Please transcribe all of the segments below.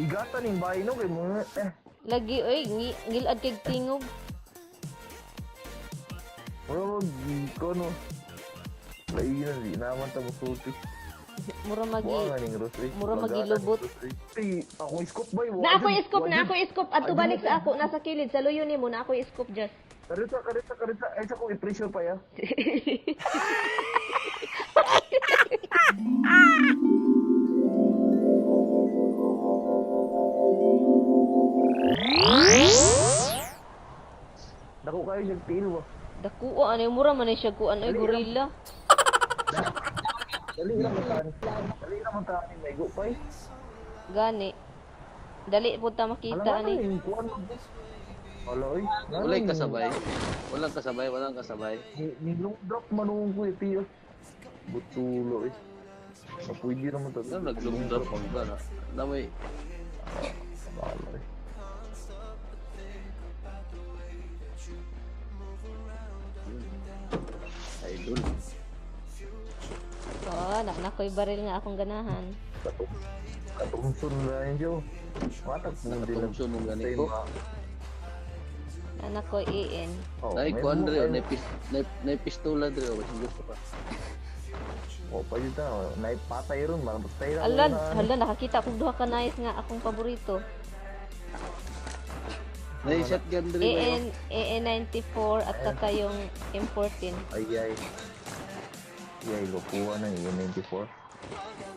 Igatan ning bahay no kay mga eh. Lagi oy, ngilad kay tingog. Mura mag ko no. Lainan di naman ta mosulti. Mura magi Buwa nga ning Rose eh. mura Bagatan magilubot. ning Rose, eh. Ay, akong scope bay. Na ako scope, na ako scope. Adto balik sa ako nasa kilid sa luyo nimo na ako scope just. Karita, karita, karita. Ay, sa kong i-pressure pa ya. Dako kayo siyang tail ba? Dakuo ano yung mura man ni siya kuan oy gorilla. Dali ra man taan. Dali ra man taan may go pa eh. Gani. Dali pud ta makita Alam ani. yung kuan mo. Wala oy. Walay kasabay. Walang kasabay, walang kasabay. Ni long drop manung ko eh, tiyo. Butulo eh. Pwede naman to. Ano nag-long drop ang ba na? Namay Wala eh. Idol. Oh, na na ko'y baril nga akong ganahan. Katungson na yun, Joe. Matag po din. Nakatungson nung ganito. Na na ko'y AN. Oh, Nay kuan dre, nay pis nay, nay pistola dre, oh, kasi gusto pa. Oh, pa yun ta. Nay patay ron, mamatay ra. Ala, hala nakakita kog duha ka nice nga akong paborito. Nay shotgun dre ba? AN AN94 at saka yung M14. Ay ay. Ay, lokuha na yung 94.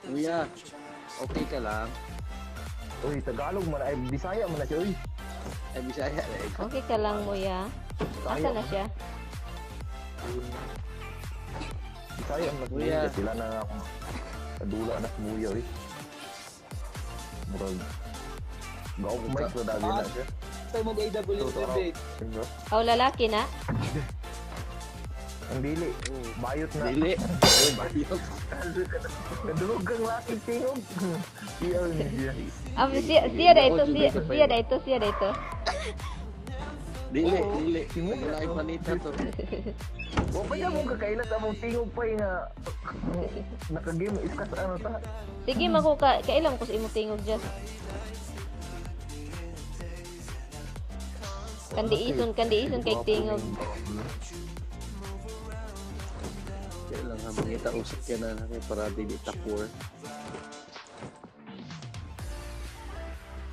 Kuya, okay ka lang. Uy, Tagalog man ay Bisaya man na siya, uy. Ay Bisaya na ikaw. Okay ka lang mo ya. Asa na siya? Bisaya man Muya. siya. Sila na ako. Kadula na si Muya, uy. Murag. Gaok mic na dagi na siya. Tayo mag AW Totoo. eh. Diba? Aw lalaki na. Ang dili. Bayot na. Dili. Ay bayot. Kadulog kang laki tingog. Iya niya. Ah, siya siya da ito, siya siya da ito, siya da ito. Dili, dili. Wala ay panita to. Wa pa niya mong kakailat among tingog pa eh nga naka-game iskas ano ta. Sige mako ka kailan ko sa imong tingog just. Kandi ison kay tingog. Kaya lang ha, mangita usap ka na na kay para dili takor.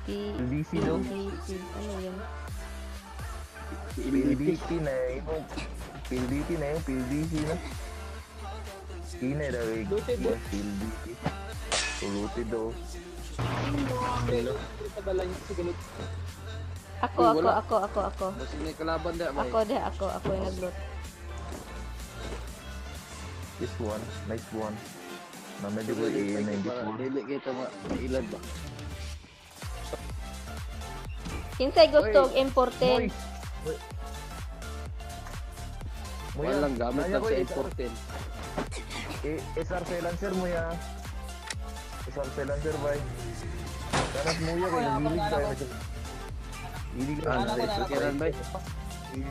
P LDC daw. LDC. Ano yun? PLDT na yung PLDT na yung PLDC na. Kina daw eh. Looted daw. PLDT. Suluti daw. Sa balay sa gulot. Ako, Uy, ako, wala. ako, ako, ako. Basta may kalaban da bay. Ako de, ako, ako yung nagloot. This one, nice one. Na medyo ko Dili eh, para 94. dili kay tama mailad ba. Kinsay gusto Uy. og M14? Moy! Moy! Walang gamit Nanya lang ko, sa eh, M14. Eh, SR silencer mo ya. SR silencer bay. Kanas mo ya kay gilig bay. Gilig Ah, na. nasa sakyanan bay. Sige.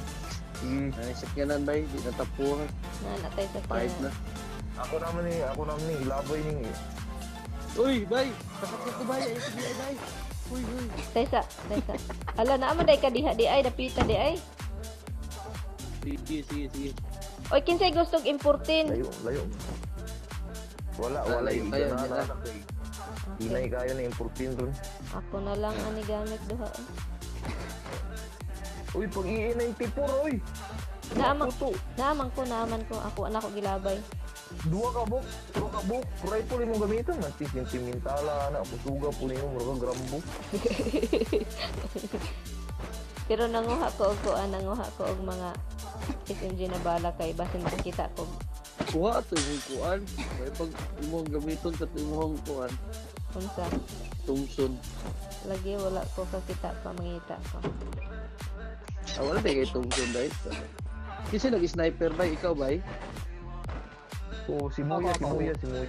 Nasa sakyanan bay, di natapuhan. Na natay sa Five na. Ako naman ni ilabay ning Uy, bay! Pasakyan ko bay, ay sige ay bay. Uy, uy. Tay sa, tay sa. Ala naa man day ka diha di ay dapita di ay. Sige, sige, sige. Oy kinsay gusto og M14? layo, layo. Wala, wala Layo yung kayo, na di na. na. Hinay kayo na importin ron. Ako na lang ani gamit duha. eh. Uy, pag i-94 oy. Naaman, Puto. naaman ko, naaman ko. Ako anak ko gilabay. Duha ka buk. Rifle imong gamiton na sentimentala na kusuga po nimo murag grambo. Pero nanguha ko og kuan, nanguha ko og mga SMG na bala kay basin makakita ko Kuha ato imong kuan. Kaya pag imong gamiton sa imong kuan, unsa. Thompson. Lagi wala ko kakita pa mangita ko. Ah, wala tayo kay Thompson dahil. Kasi nag-sniper bay, ikaw bay? Oh, si Muya, si Muya, si Muya.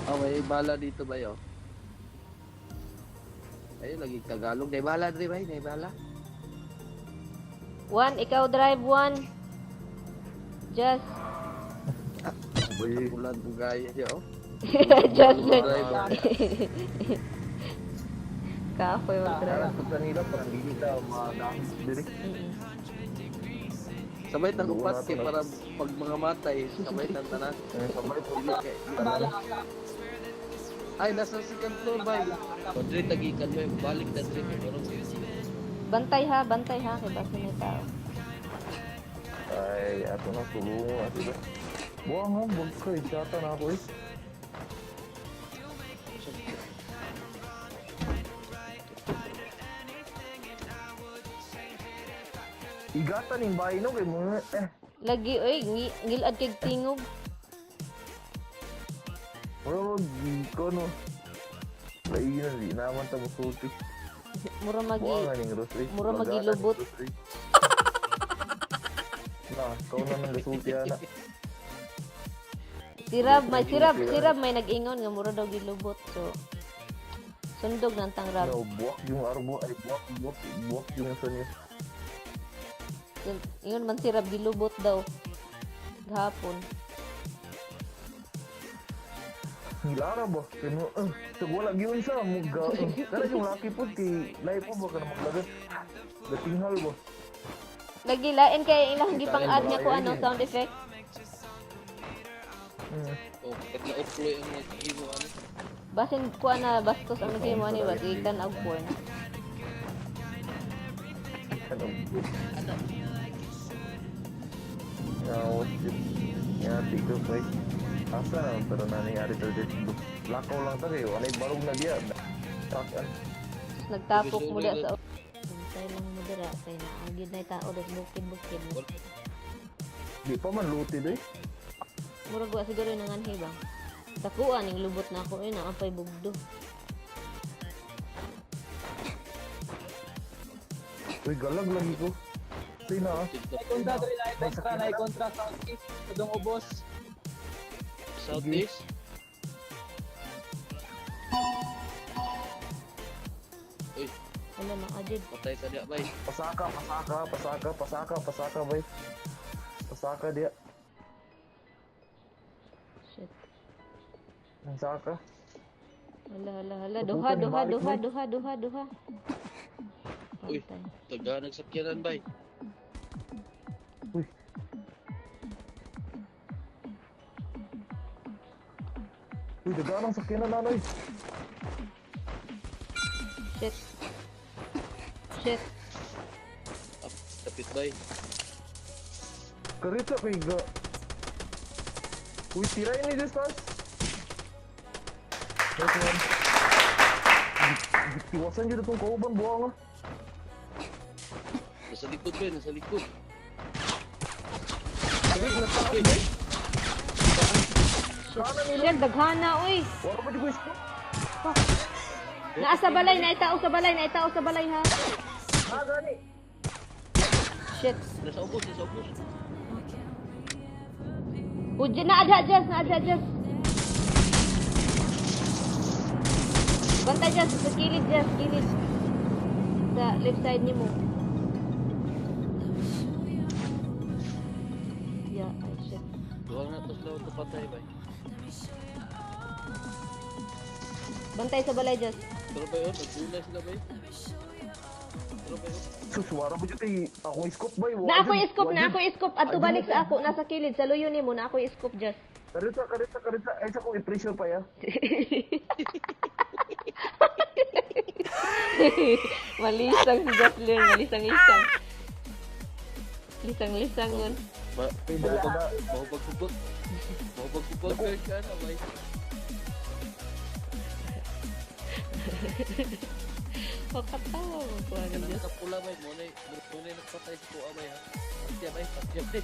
Ah, may bala dito bay oh. Ayun, lagi Tagalog. May bala dre bay, may bala. One, ikaw drive one. Just Uy, Ulan bugaya siya oh. just Driver. Kapoy mag-drive. Sa kanila parang dili ka madamit diri. Sabay tang upat kay para pag mga matay, sabay tang tanan. Eh, sabay po. Dili kay. Ay, nasa second floor bay. Dre tagikan bay, balik na dre kay murag. Bantay ha, bantay ha. Kay basta may tao. Ay, ato na tulungan ato ba. Buang ha, wag ka, isyata na ako eh. Igatan yung bahay no, kay mga eh. Lagi, oy, ngilad kay tingog. Mura mag ko no. Lainan, di naman ta musulti. Mura magi. Buang nga ning Rosary. Mura Bagatan magilubot. ning Rosary. Na, ikaw na nang gasulti ana. Si Rab may nag-ingon nga mura daw gilubot. So, sundog ng tang Rab. No, buwak yung arbo ay buwak, buwak, buwak yung sa niya. Ingon man si Rab gilubot daw. Gahapon. Hilara ba? Kaya mo, tag wala gyud sa muga. Kana yung laki po kay lahi po ba kana maglagat. Gatinghal ba? Lagi lain kay ilang gipang-add nga ko ano sound effect. Oh, pag na-upload ang naghimo ano. Basin ko na bastos ang naghimo ani ba gikan og porn. Ano? No, ya, tigo pa eh. Asa na, pero nangyari to dito. Lakaw lang ta kayo. Anay barog na diya. Takan. Tapos nagtapok mo da sa Bantay lang mo dira kay naagid na tao das bukid-bukid. Di pa man looted eh. Murag wa siguro nanganhi ba. Dakuan ning lubot na ako eh naapay bugdo. Uy, galag lagi ko. Sino ah? Ay kontra dre, ay kontra southeast. Kadong ubos. Southeast. Uy, Wala na ajid. patay ka diya bay. Pasaka, pasaka, pasaka, pasaka, pasaka, bay. Pasaka diya. Shit. Pasaka. Hala hala hala duha duha duha duha duha duha. Uy. Bantay. Taga nagsakyanan bay. Uy. Uy, dagaan ang sakyanan nanay. Shit. Shit. Ah, Kapit bay. Karita kay ga. Uy, tirain ni Diyos tas. Nice one. Iwasan dyan itong kauban, buwang ah. Nasa likod bay, nasa likod. Sige, nasa Uy, Kanan nila. Shit daghana oy. Wala pa dyan ko isko. Naa sa balay, naitao sa balay, naitao sa balay ha. Ah, gani. Shit. nasa ubos, nasa ubos. Uj, naadha Jess, naadha Jess. Bantay Jess, sa kilid Jess, kilid. Sa left side ni mo. Yeah, ay shit. Duha na to sila ito patay bay. Bantay sa balay Jess. Pero bay oh, nagdulay sila bay. Pero bay oh. Sus, wala pa dyan eh. Ako iskop bay. Na ako iskop, na ako iskop. Adto balik sa ako, nasa kilid sa luyo nimo, na ako iskop Jess. Karita, karita, karita. Ay, sa kong i-pressure pa ya. Malisang si Jocelyn, malisang-lisang. Lisang-lisang yun. Ba, Ay, da, da. mahubag-hubag. Mahubag-hubag ka na bay. Makatawa mo ko ano Kanang Jess. nakapula bay, mo na nagpatay sa kuha bay ha. Patya bay, patya bay.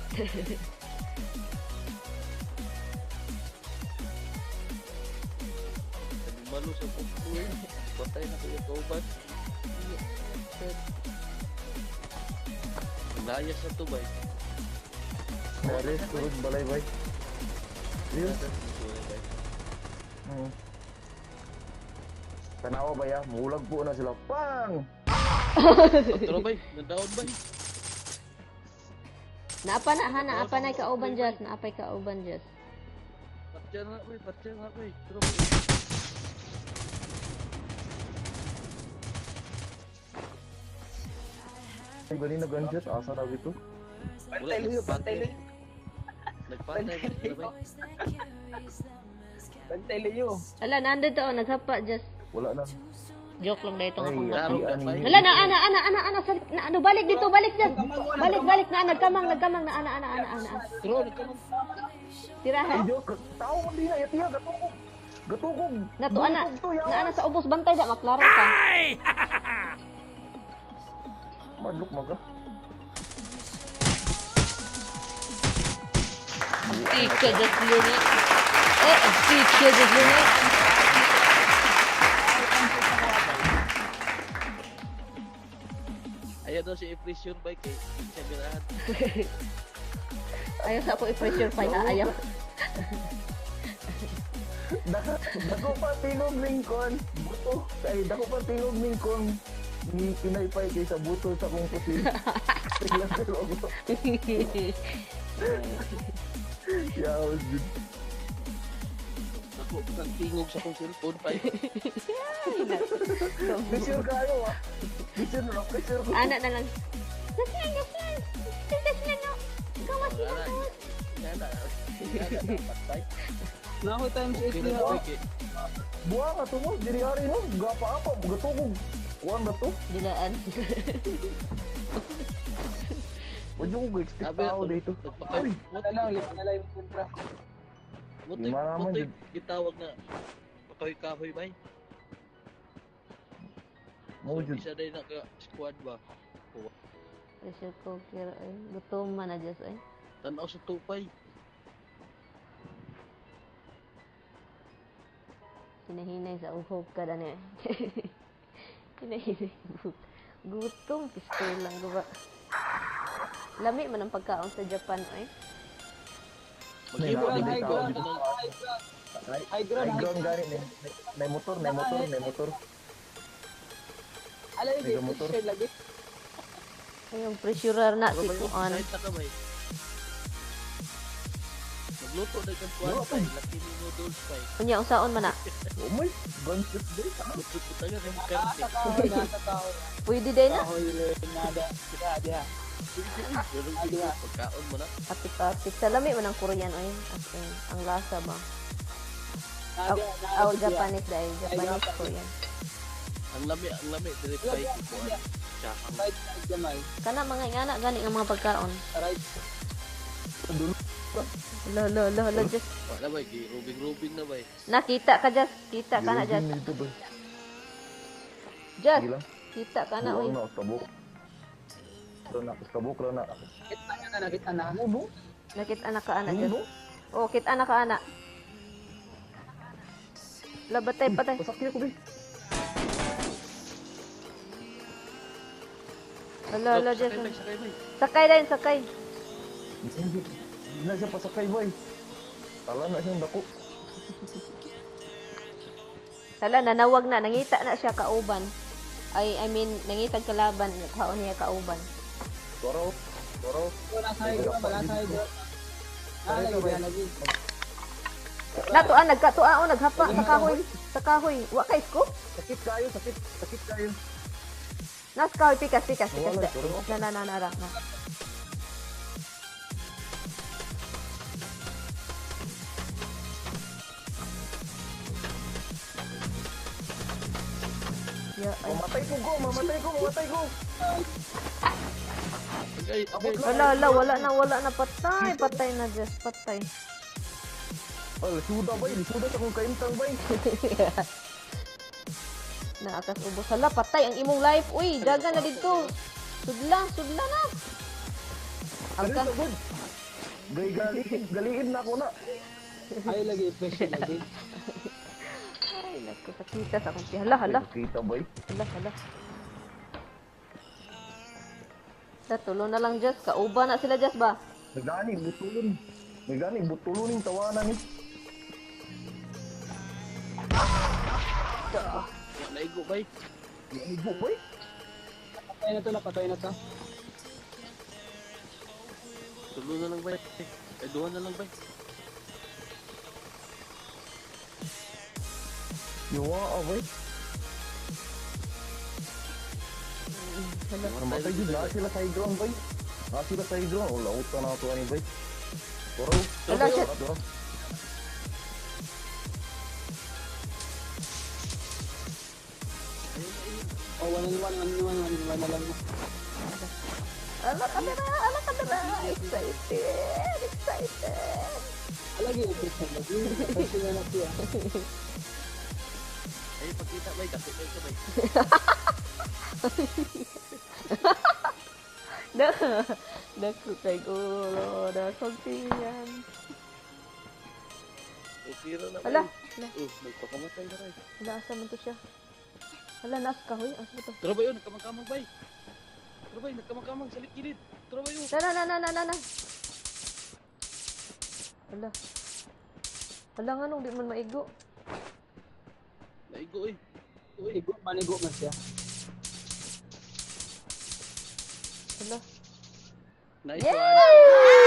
Sabi malo sa kuha. Patay na ko yung kauban. Layas na to bay. Naris, turod, balay, bay. Yun. Tanawa ba ya? Mulag po na sila. Pang! Tara bay, nandaon bay. Naapa na ha, naapa na kauban Jess, naapay kauban Jess. Patya na bay, patya na bay. Tara bay. Ganina gunshot, asa na ito? Bantay luyo, bantay luyo. Nagpatay ba? Bantay luyo. Ala, nandun to, oh, naghapa, just Wala na. Joke lang dahil itong akong Ay, mata. Wala na, ana, ana, ana, ana, sa, na, ano, balik dito, balik dyan. Balik, balik, na, nagkamang, nagkamang, na, ana, ana, ana, ana. Bro, nagkamang. Tirahan. Ay, Diyos, tao mo din na, yatiya, gatukog. Gatukog. Nato, ana, na, ana, sa ubos, bantay da, maklaro ka. Madlok maga. Tika, just lunit. Eh, tika, just lunit. Ayaw daw si i-pressure bike eh. Sa ganahan. Ayaw sa ako i-pressure pa na, ayaw. Dako pa tingog Lincoln. Buto. Ay, dako pa tingog Lincoln. Ni kinaypay kay sa buto sa kong pusil. Ako. Yeah, was good. Dako pa tingog sa kong cellphone pa. Pressure kayo ah. Pressure na, pressure ko. Ana na lang. Naslan, naslan. Naslan, no. Gawas sila, gawas. Nako times 8 Okay niya. na bike eh. Buwa ka to mo, diri ari no, gapa apa, gatukog. Kuan ba to? Dilaan. Wag yung ko expect Sabi tao dito. Nagpaka. Wala lang, lima na lang yung kontra. Mutoy, Lima naman mutoy, yun. gitawag na pakahoy-kahoy bay. Mo So, jud. isa din naka squad ba? Pressure cooker, ay. Gutom man na, Diyos, ay. Tanaw sa tupay. Hinahinay sa uhog ka dani. Hinahinay sa uhog. Gutom, pistol lang ba? Lami man ang pagkaon sa Japan, ay. Maghimo May na High tao ground, dito. high ground. High High ground, High ground gani ni. Nay motor, nay motor, nay motor. Ala yung May motor. pressure lagi. Ay, ang pressurer na si Pero may Kuan. side na ka bay. Magluto na kang kuan Luto. bay. Laki ni noodles bay. Unya, unsaon man na. Oh my, gunshot diri. Luto ko tayo ng karne. Nasa kahoy, nasa kahoy. Pwede din na. Kahoy, nada. Diha, diha. Pero hindi pagkaon mo na. Apit-apit. Sa lami man ang Korean, ay. As in, ang lasa ba? Nada, Oh, nada. Japanese dahil. Japanese, Korean. Ang lami, dire Wala, bay wala, kuan. wala. Tsaka Right side gamay. Kana mga ingana gani ang mga pagkaon. Right. Dulo. Lo, lo, lo, lo, just. wala bay, gi-rubing-rubing na bay. Nakita ka, Just. Kita ka na, Just. Dito ba? Just. Sige lang. Kita ka na, uy. Buwang na tabok. Ra na, tabok ra na. Kita na, nakita na. Ano? Nakita na ka, ana, Just. Ano? Oh, kita na ka, ana. Labatay, patay. Pasakya ko bi. Ala, ala, Just. Sakay bay, sakay bay. Sakay din, sakay. Hindi na siya pasakay boy. Tala na siyang dako. Hala, nanawag na. Nangita na siya kauban. Ay, I mean, nangita kalaban. Kaon niya kauban. Toro, toro. Wala sa high ground, wala sa high ground. Ah, lagi, diha, lagi. Nato, ah, nagkatua, oh, naghapa sa kahoy. Sa kahoy. Wa kay scope? Sakit kayo, sakit, sakit kayo. Nas kahoy, pikas, pikas, pikas. Wala, toro. Na, na, na, na, na, na. Yeah, ay. Mamatay ko go, mamatay ko, mamatay ko. Agay, agay. Wala, wala, wala na, wala na. Patay, patay na, Diyos, patay. Oh, lisuda bay, lisuda sa kong kaimtang bay. Naakas ubos. Hala, patay ang imong life. Uy, daga na dito. Sudla, sudla na. Ano Ang sa good? Gay galiin, galiin na ako na. Ay, lagi, pressure lagi. Ay, naku, sakita sa akong tiyan. Hala, hala. Kita bay. Hala, hala. Hala, tulo na lang, Diyos. Kauba na sila, Diyos ba? Nagani butulon. Nagani butulon ning tawanan ni. Naigo bay. Naigo bay. Patay na to, napatay na to. Tulo na lang bay. Ay, duha na lang bay. Yuwa ah, bay. Hala. Namatay jud na sila sa ground bay. Na sila sa ground. Wala uta na ako ani bay. Bro. Wala, shit. Bro. Oh, one and one, one and one, one and one na lang. Ala ka na! Ala ka na! Excited! Excited! Alagi, lagi. Kasi na siya. Ay, pagkita bay, kasi kayo ka bay. Na, dako kay ulo, dako tiyan. Ay, zero na bay. Hala, hala, Oh, nagpakamatay na rin. hala, asa man to siya? Hala, naas ka, huy, asa ba to? Tara ba yun, nagkamang-kamang bay. Tara bay, nagkamang-kamang sa likilid. Tara ba yun. Na, na, na, na, na, na, na. Hala. Hala nga nung di man maigo. Naigo eh. Uy, igo, manigo man siya. Hala. Nice Yay! one.